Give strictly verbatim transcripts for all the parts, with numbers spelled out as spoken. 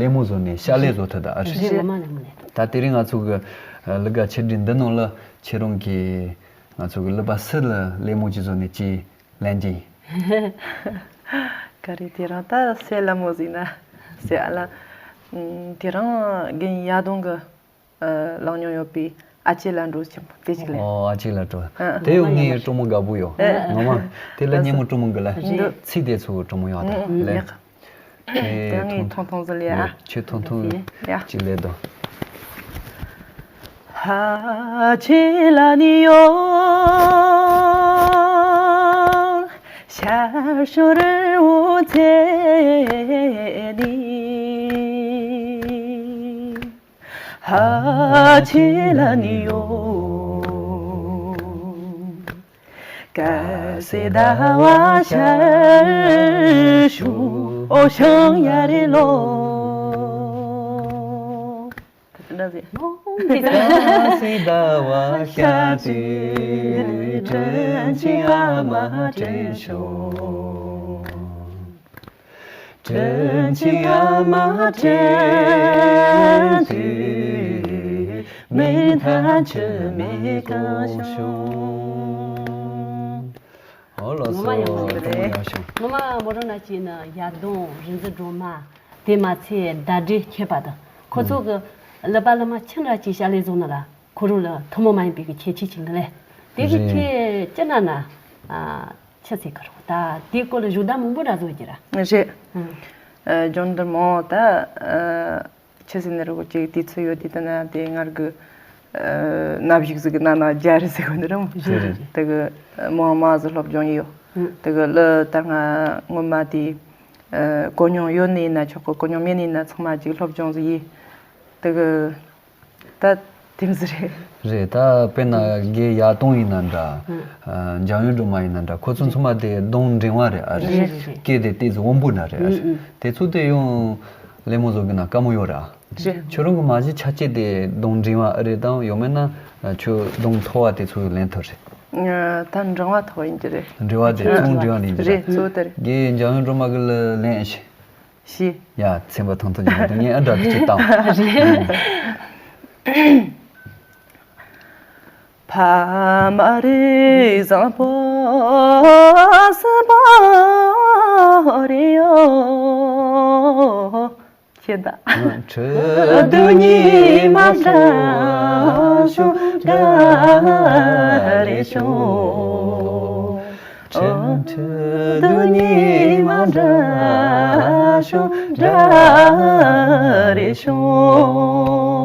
གླེང་མོལ་བཟོ་ནས་ཕྱག་ལས་བཟོ་ཐུབ་ད་ཨ་རེད། རེད། ངོ་མ་ནས་མོ་ནས། ད་དེ་རིང་ང་ཚོ་གི་ལི་ག་ཆེ་འདྲི་འདི་ནང་ལ་ཁྱེད་རང་གིས་ང་ཚོ་གི་ལི་པ་སི་ལ་གླེང་མོལ་ཅིག་བཟོ་ནས་ཅིག་ལན་ཅིག་ག་རེ་དེ་རང་ད་སེ་ལ་མོ་ཟིན་ན་སེ་ཨ་ལ། ཨུམ། དེ་རང་རྒན་ཡ་དོང་གི་ཨ་ལང་ཉོ་ཡོད་པའི་ཨ་ཅེ་ལ་འགྲོ་ཆེན་པོ་དེ་ཅིག་ལས། ཨོ་ཨ་ཅེ་ལ་འགྲོ། ཨ། དེ་ཡོང་ངས་སྤྲོ་མོ་དགའ་པོ་ཡོད། ཨ། ངོ་མ་དེ་ལ་སྙན་མོ་སྤྲོ་མོ་གི་ལ། འདི་ཚིག་དེ་ཚོ་སྤྲོ་མོ་ཡོད་ད་ཨ་ལས། ལེགས། དེ་ཡང་ངས་ཐུང་ཐུང་ཟིག་ལས་ཨ། ཆོས་ཐུང་ཐུང་ཡ། ཅིག་ལས་དོ། ཧ་ཅེ་ལ་ནི་ཡོ། ཤར་ཤོར་འུ་ཚེ་ནི། ཧ་ཅེ་ལ་ནི་ཡོ། ཀ་སེ་ད་བ་ཤར་ཤུ་ཨོ་ཤང་ཡ་རེ་ལོ། ཀ་སེ་ད་བ་ཤར་ཅི་དྲན་ཅི་ཨ་མ་དྲན་ཤོ། དྲན་ཅིག་ཨ་མ་དྲན་དུས་མེད་ཐ་ཆུ་མེད་གང་བྱུང་། ཨོ་ལགས་སོ། ངོ་མ་ཡག་པོ་ཞིག་རེད། ངོ་མ་མོ་རང་ན་ཅིག་ན་ཡ་དོང་རི་འཛི་སྒྲོལ་མ། དེ་མ་ཚད་ཟླ་སྒྲིལ་ཁྱད་པར་དུ་ཁོ་ཚོ་གི་ལི་པ་ལི་མ་ཁྱི་འདྲ་ཅིག་ཞལ་ལས་བཟོ་ན་ལ་ཁོ་རང་ལ་ཐུན་མོང་མ་ཡིན་པའི་གི་ཁྱད་ཆོས་ཅིག་འདི་ལས་དེ་གི་རེད། ཁྱད་ཅི་ན་ན་ཨ། ཆི་ཟེར་གི་རོ། ད་དེའི་སྐོར་ལ་བཞུགས་ཟླ་མང་པོ་འདྲ་བཟོ་གི་ར། རེད། ཨང་། ཨ་སྦྱོང་བརྡར་མང་ད་ཨ་ཆི་ཟེར་ནི་རེད་གོ་ཅིག་དུས་ཚོད་ཡོད་དུས་ད་ན་དེ་ངར་གི་ཨ་ན་བཞུགས་ཟིག་གི་ན་ན་རྒྱ་རི་ཟེར་གོ་ནི་ར་མོ། རེད་རེད། དེ་གི་མང་མ་ཟིག་སློབ་སྦྱོང་ཡོད། ཨང་། དེ་གི་ལི་ད་ང་སྔོན་མ་དེ་ཨ་གོ་མྱོང་ཡོད་ནི་ཡིན་ན་ཆོག་གི་གོ་མྱོང་མེད་ནི་ཡིན་ན་ཚང་མ་ཅིག་སློབ་སྦྱོང་ཟིག་ཡིན། དེ་གི་ད་དེ་མོ་ཟིག་རེད། རེད། ད་དཔེར་ན་རྒན་ཡ་དོང་ཡིན་ན་འདྲ། ཨ་འཇམ་དབྱངས་སྒྲོལ་མ་ཡིན་ན་འདྲ། ཁོ་ཚོ་ཚང་མ་དེ་གདོང་འགྲེང་བ་རེད་ཨ་རེད། རེད་རེད་རེད། སྐད་དེ་ཏོག་ཙམ་དབོན་པོ་འདྲ་རེད་ཨ་རེད། ཨུ་ཨུ། དེ་ཚོ་དེ་ཡང་གླེང་མོལ་བཟོ་གི་ན་དཀའ་མོ་ཡོད་ར། རེད། ཁྱོད་རང་གི་མ་གཞི་ཆ་བྱད་དེ་གདོང་འགྲེང་བ་ཨ་རེད་དང་ཡང་མིན་ན་ཁྱོད་གདོང་མཐོ་བ་དེ་ཚོ་ཡང་ལེན་ཐུབ་རེད། ཨ་ད་འགྲེང་བ་མཐོ་བ་ཡིན་གྱི་རེད། འགྲེང་བ་དེ་ཨ་གཙང་འགྲེང་བ་ལེན་གྱི་རེད། རེད་གཙོ་བོ་དེ་རེད། རྒན་འཇམ་དབྱངས་སྒྲོལ་མ་གི་ལ་ལེན་ཨེ་ཤེས། ཤི། ཡ་ཚན་པ་ཐུང་ཐུང་ཅིག་མ་གཏོགས་ངས་ཨ་འདྲ་དེ་ཅིག་བཏང་། ཕ་མ་རེ་བཟང་པོ་སུ་པོ་རེ་ཡོད་ཁྱེད་ད། ཁྲི་གདུགས་ཉི་མ་འདྲ་ཤོག་འདྲ་རེ་ཤོག་ཁྲི་ཁྲི་གདུགས་ཉི་མ་འདྲ་ཤོག་འདྲ་རེ་ཤོག་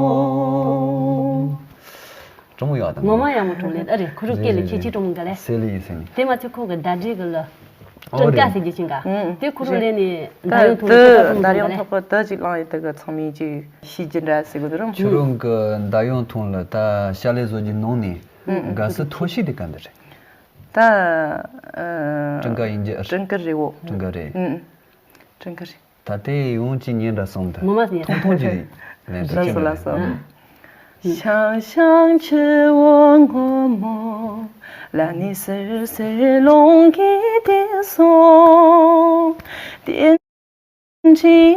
སྤྲང་མོ་ཡག་དང་། ངོ་མ་ཡག་མོ་སྤྲང་ལེ་ཨ་རེད། ཁོ་རུ་སྐད་ལ་ཁྱེད་ཀྱིས་སྤྲང་མོ་འགའ་ལེ། སེ་ལི་ཡི་སེ་ནི། དེ་མ་ཚད་ཁོ་གི་ཟླ་སྒྲིལ་གི་ལ། ཨོ་སྤྲང་ཀ་རེད། ཟེར་གྱི་ཅིང་ག་ཨང་དེ་ཁོ་རུ་ལེ་ནི་ད་ཟླ་ཡོང་ཐུང་ལ་ཁྱེད་ཀྱིས་སྤྲང་མོ་འགའ་ལེ། ད་ཡོང་ཐོག་གི་ད་ཅིག་ལང་ཡི་ད་གི་ཚང་མི་ཅིག་ཤི་ཅི་འདྲ་ཟེར་གི་འདུག་རུང་། ཁྱོད་རང་གི་ཟླ་ཡོང་ཐུང་ལ་ད་ཤ་ལེ་བཟོ་རྒྱུ་ནང་ནས་ཨང་དགའ་ས་མཐོ་ཤོས་དེ་ག་འདི་རེད། ད་ཨ་སྤྲང་ཀ་ཡིན་རྒྱུ་ཨ་རེད། སྤྲང་ཀ་རེད་བོ། སྤྲང་ཀ་རེད། ཨང་སྤྲང་ཀ་རེད། ད་དེ་ཡོང་ཅི་ཉན་འདྲ་སོང་ད། ངོ་མ་ཉན། ཐུང་ཐུང་ཅི་རེད། ལན་ལ་སོ་ལ་སོ། ཤང་ཤང་ཆུ་བོ་སྔོན་མོ་ལ་ནི་སིར་སིར་ལོང་གི་དེ་སོང་། དེ་འདྲི་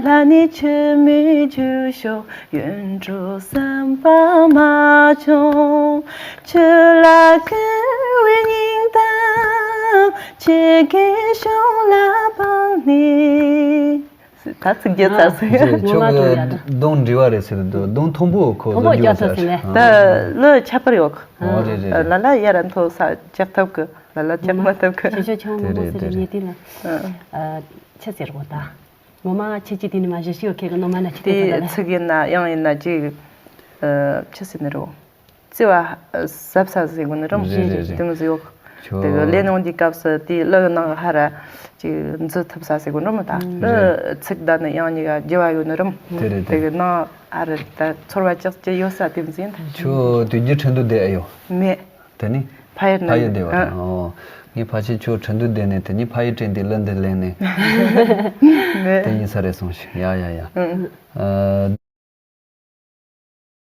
ལ་ནི་ཆུ་མི་ཆུ་ཤོ་ཡོན་གྲུ་བསམ་པ་མ་བྱུང་། ཆུ་ལ་ཁུ་བའི་སྙིང་དང་ཆེ་གེ་ཤོང་ལ་བང་ནི། ད་ཚིག་རྒྱབ་ཚར་སོང་། རེད། ངོ་མ་ཁྱོད་ཀྱི་སྤྲང་ཡ་ད། གདོང་འདྲི་བ་རེད་ཟེར་འདུག་གདོང་མཐོན་པོ་ཁོ་མཐོན་པོ་བཟོ་རྒྱུ་རྒྱབ་ཚར་ཟེར་སོང་ལེ། ད་ལོ་ཁྱད་པར་ཡོད་གི། ཨོ་རེད་རེད་རེད། ལ་ལ་ཡར་མཐོ་ས་རྒྱབ་ཐུབ་གི། ལ་ལ་རྒྱབ་མ་ཐུབ་གི། ཆེ་ཆེ་ཆུང་ངུ་མང་པོ་ཟེར་རྒྱུ་ངེས་ཏིག་ལ། ཨ་ཆི་ཟེར་གོ་ད། ངོ་མ་ཁྱེད་ཀྱིས་དེ་ནི་མ་གཞི་ཤི་ཡོད་ཁེ་གི་ནོ་མ་ན་ཁྱི་དེ་དེ་ཚོད་ལ་ལེ། ཚིག་ཡིན་ན་དབྱངས་ཡིན་ན་ཅིག་ཨ་ཆི་ཟེར་ནི་རེད། བརྩེ་བ་ཟབ་ས་ཟེར་དགོས་ནི་རམ། རེད་རེད་རེད། དེ་མོ་ཟེར་ཡོད། ཁྱོད། དེ་གི་ལས་ནང་འདི་སྐབས་སུ་དེ་གླུ་གི་ནང་གི་ཧ་ར་ཅིག་འཛུལ་ཐུབ་ས་ཟེར་དགོས་ནི་རམ། ད་གླུ་རེད། ཚིག་དང་ནི་དབྱངས་གཉིས་ཀ་རྒྱུ་བ་ཡོད་ནི་རམ། དེ་རེད་དེ། དེ་གི་ནང་ཧ་ར་ད་ཚོར་བ་ཅག་ཅིག་ཡོད་ས་དེ་མོ་ཟེར་ཡིན་ད། ཁྱོད་དུས་རྒྱུན་ཁྲིན་ཏུ་བསྡད་ཨེ་ཡོད། མེད། དེ་ནི། ཕ་ཡུལ་ཕ་ཡུལ་ན་བསྡད་པ་ཨ། རེད། ཨོ། ངས་ཕལ་ཆེར་ཁྱོད་ཁྲིན་ཏུ་བསྡད་ནས་དེ་ནི་ཕ་ཡུལ་དྲན་དེ་གླུ་འདི་ལེན་ནས། མེད། དེ་ཡིན་ས་རེད་སོང་ཞིག་ཡ་ཡ་ཡ། ཨ།